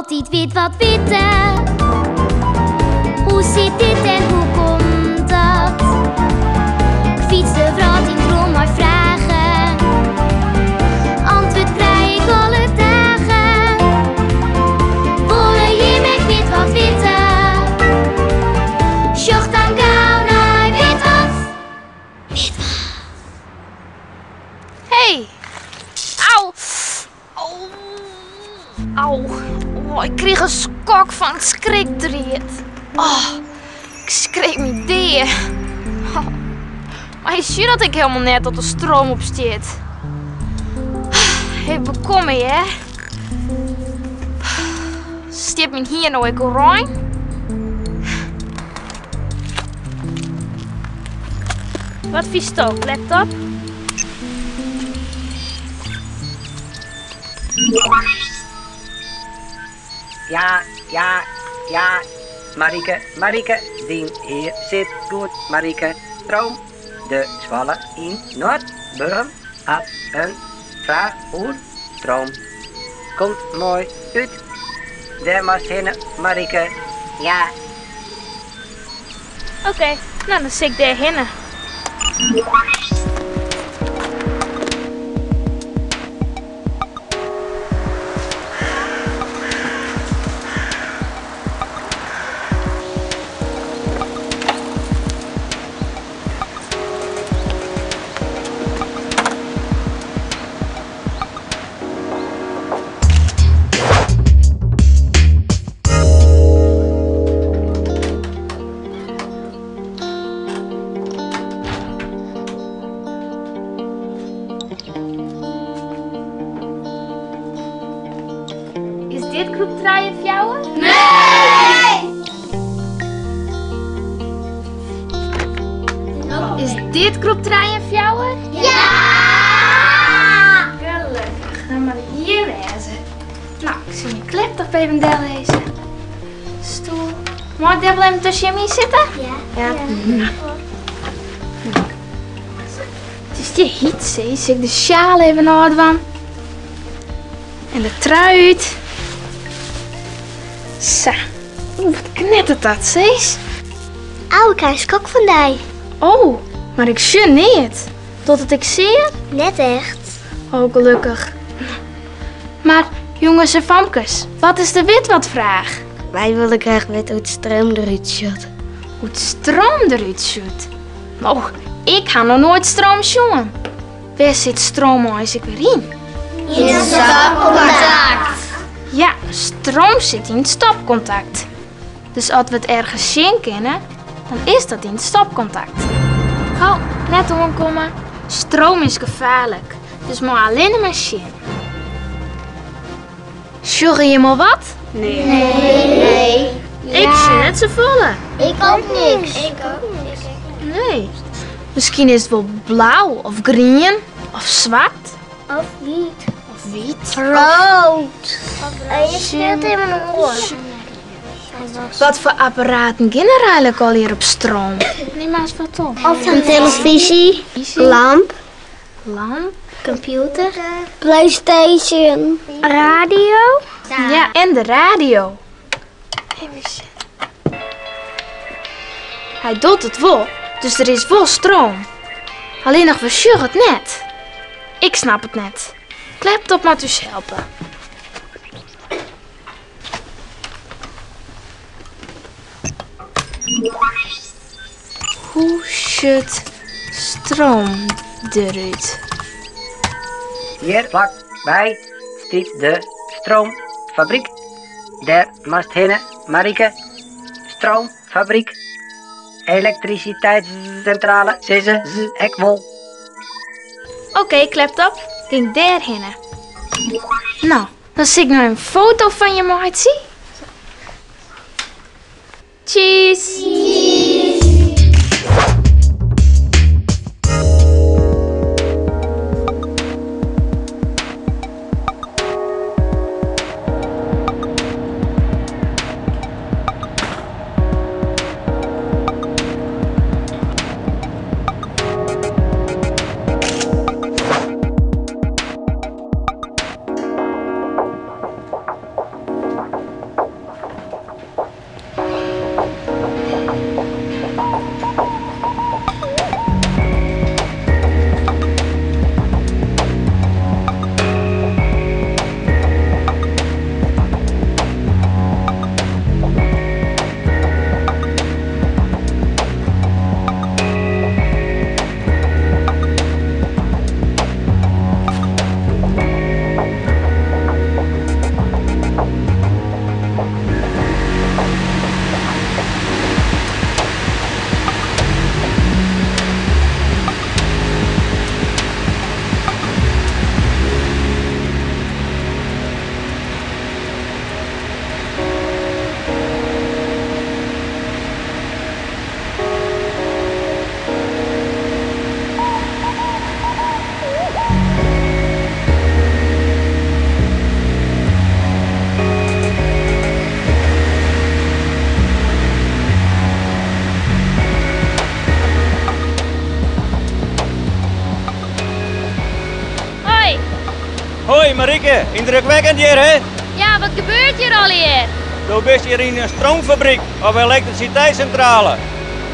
Altyd wit wat witte. Hoe sit dit en hoe komt dat? Ik fyts de wrâld yn rûn mei fragen. Antwurd krij ik alle dagen. Wolle jim ek wit wat witte? Sjoch dan gau nei Wit wat! Wit wat! Hey! Au! Au! Au! Oh, ik krige in skok fan it skriktried. Oh, ik skrik my dea. Oh, mar je sjogge dat ik helemaal net dat de stroom op stiet. Even bekomme, hè? Stiet myn hier no ek oerein? Wat fynsto, laptop? Ja, ja, ja, Marike, Marike, dyn hier sit goed, Marike. Stroom, de skoalle yn Noardburgum hat in fraach oer stroom. Komt moai út, dêr moatst hinne, Marike. Ja. Oké, no dan sil ik dêr hinne. Is dit groep trije fjouwer? Nee! Is dit groep trije en fjouwer? Ja! Gelukkig, dan moat ik hjir wêze. No, ik sil myn laptop even dellizze. Stoel. Mei ik dêr wol even tusken jim yn sitte? Ja. Ja. It is hjir hyt, sis. Sil ik de sjaal even ôfdwaan? En de trui út. Sa. Oeh, wat knettert dat, sis. Au, ik ha in skok fan dy. Oh, mar ik sjoch neat. Docht it ek sear? Net echt. Oh, gelukkich. Mar, jonges en famkes, wat is de witwatfraach? Wy wolle graach witte hoe't stroom derút sjocht. Hoe't stroom derút sjocht? No, ik ha noch noait stroom sjoen. Wêr sit stroom eins ek wer yn? Yn it stopkontakt. Ja, stroom sit yn it stopkontakt. Dus as we it ergens sjen kinne, dan is dat yn it stopkontakt. Ho, net oankomme. Stroom is gefaarlik, dus mei allinne mar sjen. Sjogge jim al wat? Nee. Ik sjoch net safolle. Ik ook niks. Ik ook niks. Nee. Miskien is it wol blau of grien of swart. Of wyt. Of wyt. Rood. En je speelt in mijn oor. Wat foar apparaten gean der eigenlik allegear op stroom? Nim maar eens wat op. Of een televisie. Lamp. Lamp. Computer. PlayStation. Radio. Ja, en de radio. Even sjen. Hy docht it wol, dus der is wol stroom. Allinnich we sjogge it net. Ik snap it net. Laptop moat ús helpe. Hoe sjocht stroom derút? Hjir flakby stiet de stroomfabryk. Dêr moatst hinne, Marike. Stroomfabryk. Elektrisiteitssintrale sizze se ek wol. Oké, laptop, gean ik dêrhinne. No, dan sil ik no in foto fan je meitsje. Cheese! Hoi Marieke, yndrukwekkend hjir hè? Ja, wat gebeurt hjir allegear? Do bist hjir yn in stroomfabryk of elektrisiteitssintrale.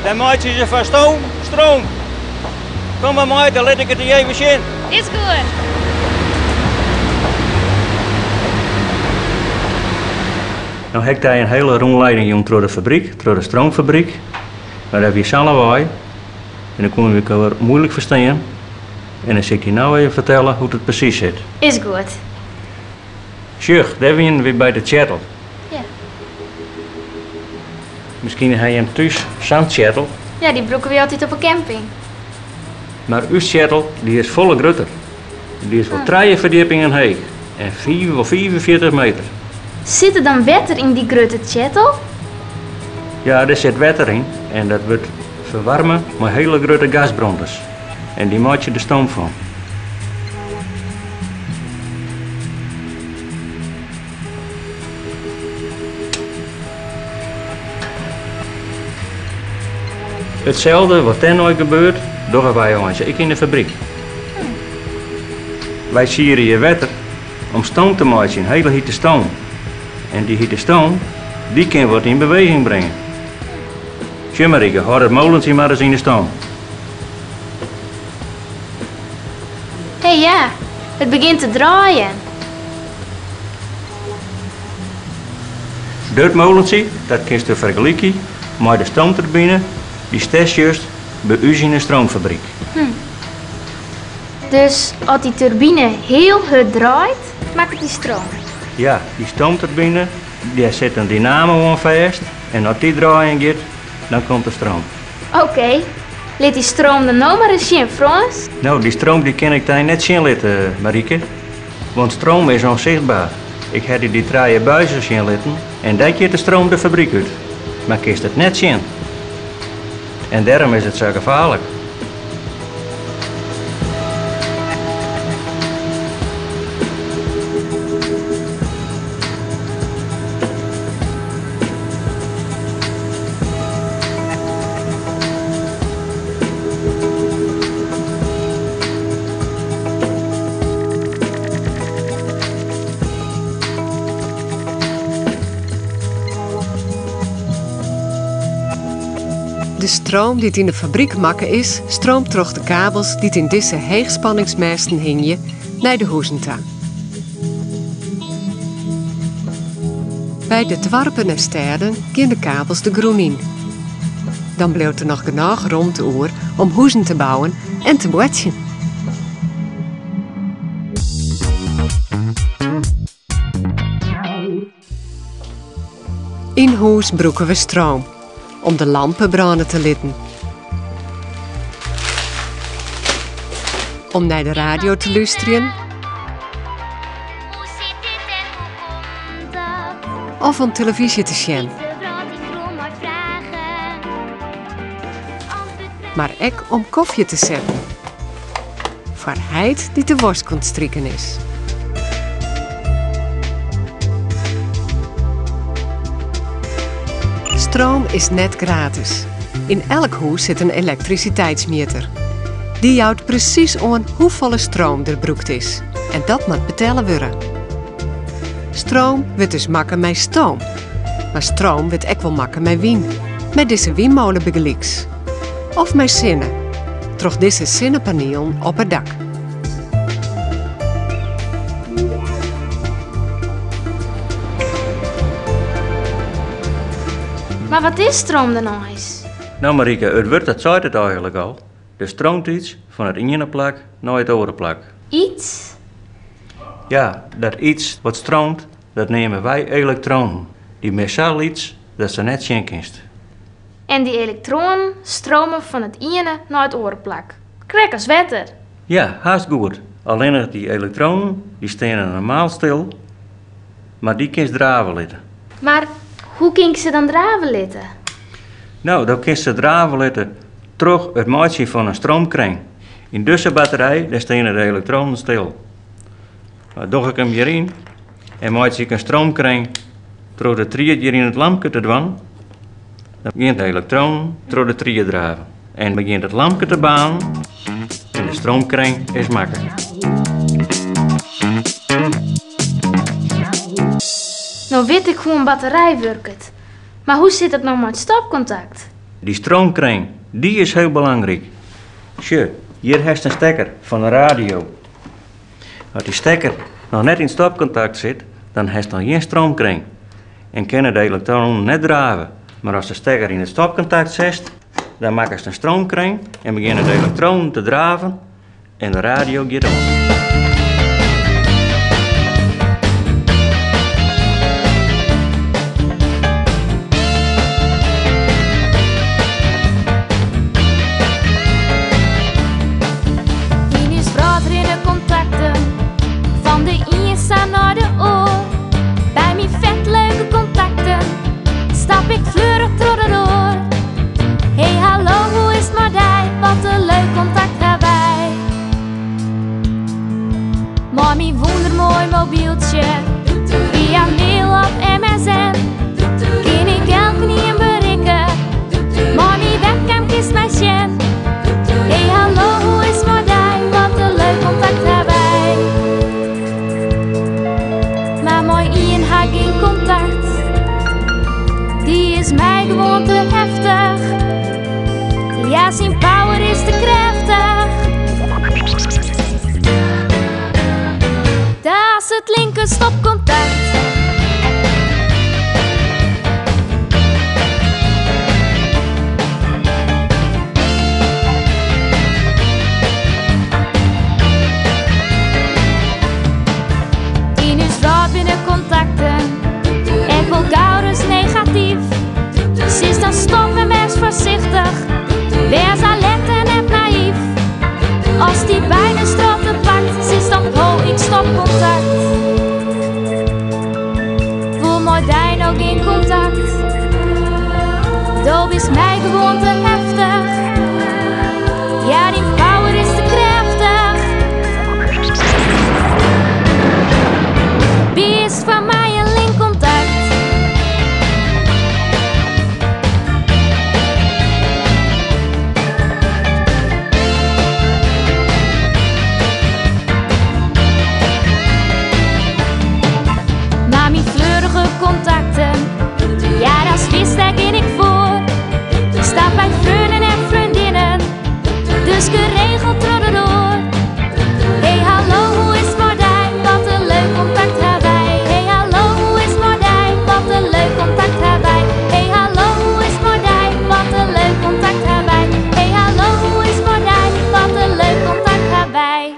Dêr meitsje se fan stoom stroom. Kom mar mei, dan lit ik it dy even sjen. Is goed. No ha ik dy in hiele rûnleiding jûn troch de fabryk, troch de stroomfabryk. Mar dat wie sa'n lawaai en dan koene we elkoar muoilik ferstean. En dan sil ik dy no even fertelle hoe't it presys sit. Is goed. Sjoch, dêr wienen wy by de tsjettel. Ja. Miskien ha jim thús sa'n tsjettel. Ja, dy brûke wy altyd op 'e camping. Mar ús tsjettel dy is folle grutter. Dy is wol trije ferdjippingen heech en fiif of 45 meter. Sit der dan wetter yn dy grutte tsjettel? Ja, dêr sit wetter yn en dat wurdt ferwaarme mei hiele grutte gasbranders. En dy meitsje der stoom fan. Itselde wat dêrnei gebeurt, dogge wy eins ek yn de fabryk. Wy siere hjir wetter om stoom te meitsjen, hiele hite stoom. En dy hite stoom, dy kin wat yn beweging bringe. Sjoch Marieke, hâld it molentsje mar ris yn de stoom. Hé ja, it begjint te draaien. Dit molentsje, dat kinsto fergelykje mei de stoomturbine dy'tst sjochst by ús yn de stroomfabryk. Dus as dy turbine hiel hurd draait, makket dy stroom? Ja, dy stoomturbine, dêr sit in dynamo oan fêst en as dy draaien giet, dan komt der stroom. Oké, lit dy stroom dan no mar ris sjen, Frâns. No, dy stroom dy kin ik dy net sjen litte, Marieke. Want stroom is onzichtbaar. Ik ha dy dy trije buizen sjen litten en dêr giet de stroom de fabryk út. Mar kinst it net sjen. En dêrom is it sa gefaarlik. De stroom dy't yn de fabryk makke is, streamt troch de kabels dy't yn dizze heechspanningsmêsten hingje nei de huzen ta. By de doarpen en stêden gean de kabels de grûn yn. Dan bliuwt der noch genôch romte oer om huzen te bouwen en te boartsjen. Yn hûs brûke we stroom om de lampen brâne te litten, om nei de radio te lústerjen of om telefyzje te sjen. Mar ek om kofje te setten. Foar heit dy't de wosk oan it striken is. Stroom is net gratis. Yn elk hûs sit in elektrisiteitsmjitter. Dy jout presys oan hoefolle stroom der brûkt is. En dat moat betelle wurde. Stroom wurdt dus makke mei stoom. Mar stroom wurdt ek wol makke mei wyn. Mei dizze wynmole bygelyks. Of mei sinne. Troch dizze sinnepanielen op it dak. Mar wat is stroom dan eins? No Marieke, it wurd dat seit it eigenlik al. Der streamt iets fan it iene plak nei it oare plak. Iets? Ja, dat iets wat streamt, dat neame wy elektroanen. Dy binne sa lyts datst se net sjen kinst. En dy elektroanen strome fan it iene nei it oare plak, krekt as wetter. Ja, hast goed. Allinnich dy elektroanen dy steane normaal stil, mar dy kinst drave litte. Mar hoe kin ik se dan drave litte? No, do kinst se drave litte troch it meitsjen fan in stroomkring. Yn dizze batterij dêr steane de elektroanen stil. No doch ik him hjiryn en meitsje ik in stroomkring troch de tried hjir yn it lampke te dwaan. Dan gean de elektroanen troch de tried draven en begjint it lampke te baarnen en de stroomkring is makke. No wit ik hoe in batterij wurket, mar hoe sit dat no mei it stopkontakt? Dy stroomkring, dy is hiel belangryk. Sjoch, hjir hast in stekker fan de radio. As dy stekker noch net yn it stopkontakt sit, dan hast noch gjin stroomkring en kinne de elektroanen net drave. Mar as de stekker yn it stopkontakt sitst, dan makkest in stroomkring en begjinne de elektroanen te draven en de radio giet oan. Yn ús wrâld rinne kontakten fan de ien sa nei de oar. By myn fet leuke kontakten stap ik fleurich troch de doar. Hey hallo, hoe is 't mei dy? Wat in leuk kontakt ha wy. Mei myn wûndermoai mobyltsje, fia mail of MSN, kin ik elkenien berikke. Mei myn webcam kinst my sjen. Hey hallo, hoe is 't mei dy? Wat in leuk kontakt ha wy. Mar mei ien ha ik gjin kontakt. Dy is my gewoan te heftich. Ja, syn power is te krêftich. Dat is it linker stopkontakt. Yn ús wrâld binne kontakten ek wol gauris negatyf. Sis dan stop en wês foarsichtich, wês alert en net nayf. As dy beide stratten pakt, sis dan ho, ik stop kontakt. Wol mei dy no gjin kontakt. Do bist my gewoan te heftich. Ja, dyn power is te krêftich. Bist foar my in linkkontakt. Mar myn fleurige kontakten, ja dat wist dêr gean ik foar. Stap by freonen en freondinnen, dus geregeld troch de doar. Hey hallo, hoe is 't mei dy? Wat in leuk kontakt ha wy. Hey hallo, hoe is 't mei dy? Wat in leuk kontakt ha wy. Hey hallo, hoe is 't mei dy? Wat in leuk kontakt ha wy. Hey hallo, hoe is 't mei dy? Wat in leuk kontakt ha wy.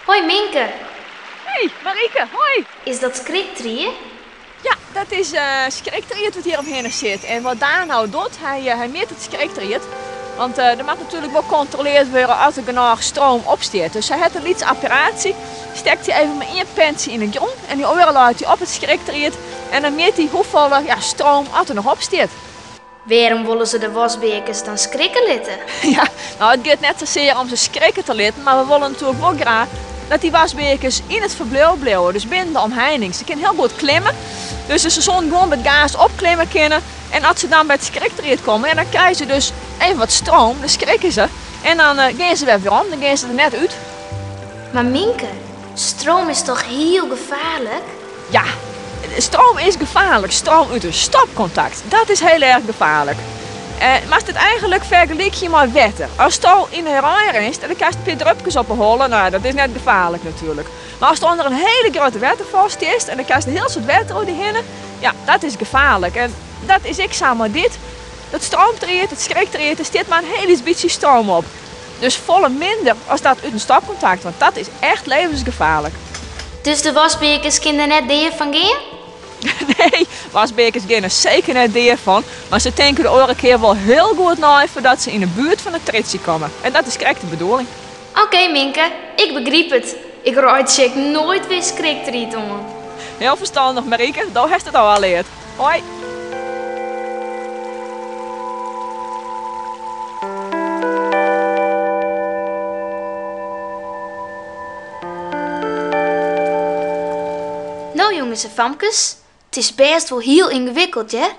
Hoi Minke. Hey Marieke, hoi. Is dat skriktried? Ja, dat is skriktried wat hjir omhinne sit. En wat Daan no docht, hy mjit it skriktried. Want der moat natuerlik wol kontroleard wurde as der genôch stroom op stiet. Dus hy hat in lyts apparaatsje, stekt hy even mei ien pentsje yn de grûn en dy oare leit hy op it skriktried en dan mjit hy hoefolle, ja, stroom oft der noch op stiet. Wêrom wolle se de waskbearkes dan skrikke litte? Ja, no it giet net sasear om se skrikke te litten, mar we wolle natuerlik wol graach dat dy waskbearkes yn it ferbliuw bliuwe, dus binnen de omheining. Se kinne hiel goed klimme, dus se soene gewoan by it gaas opklimme kinne. En as se dan by it skriktried komme, ja, dan krije se dus even wat stroom, dan skrikke se en dan gean se wer werom, dan gean se der net út. Mar Minke, stroom is toch hiel gefaarlik? Ja, stroom is gefaarlik. Stroom út in stopkontakt, dat is hiel erch gefaarlik. Moatst it eigenlik fergelykje mei wetter. Asto yn 'e rein rinst en dan krijst in pear drupkes op 'e holle, no dat is net gefaarlik natuerlik. Mar ast ûnder in hiele grutte wetterfal stiest en dan krijst in hiel soad wetter oer dy hinne, ja, dat is gefaarlik. En dat is ek sa mei dit. Dat stroomtried, it skriktried, der stiet mar in hiel lyts bytsje stroom op. Dus folle minder as dat út in stopkontakt, want dat is echt levensgefaarlik. Dus de waskbearkes kinne der net dea fan gean? Nee, waskbearkes gean der seker net dea fan, mar se tinke de oare kear wol hiel goed nei foardat se yn de buert fan it triedsje komme. En dat is krekt de bedoeling. Oké Minke, ik begryp it. Ik reitsje ek noait wer skriktried oan. Hiel ferstannich Marieke, do hast it al leard. Hoi! No jonges en famkes, it is bêst wol hiel yngewikkeld hear.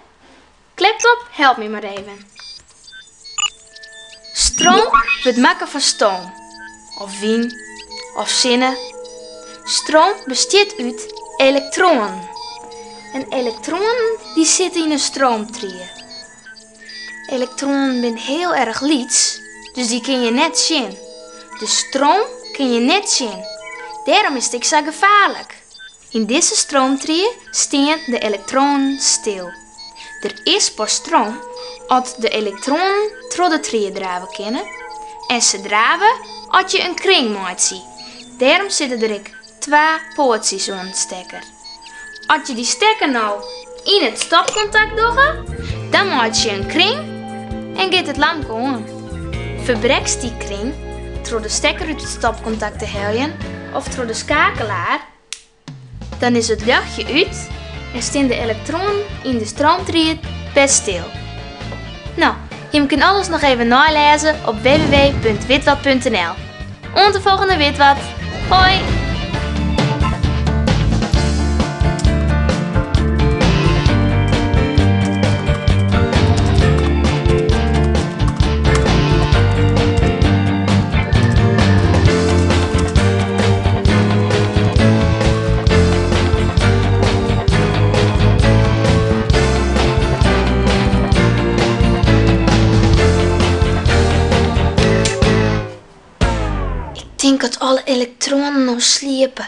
Kleptop, help my mar even. Stroom wurdt makke fan stoom, of wyn, of sinne. Stroom bestiet út elektroanen. En elektroanen dy sitte yn in stroomtrie. Elektroanen binne hiel erch lyts, dus dy kin je net sjen. De stroom kin je net sjen. Dêrom is it ek sa gefaarlik. Yn dizze stroomtrie stean de elektroanen stil. Der is pas stroom as de elektroanen troch de trie drave kinne en se drave as je in kring meitsje. Dêrom sitte der ek twa poatsjes oan de stekker. As je dy stekker no yn it stopkontakt dogge, dan meitsje je in kring en giet it lampke oan. Ferbrekst dy kring troch de stekker út it stopkontakt te heljen of troch de skakelaar, dan is it ljochtje út en stean de elektroanen yn de stroomtried wer stil. No, jim kin alles noch even neilêze op www.witwat.nl. Oant de folgjende Witwat. Hoi! Ik tink dat alle elektroanen no sliepe.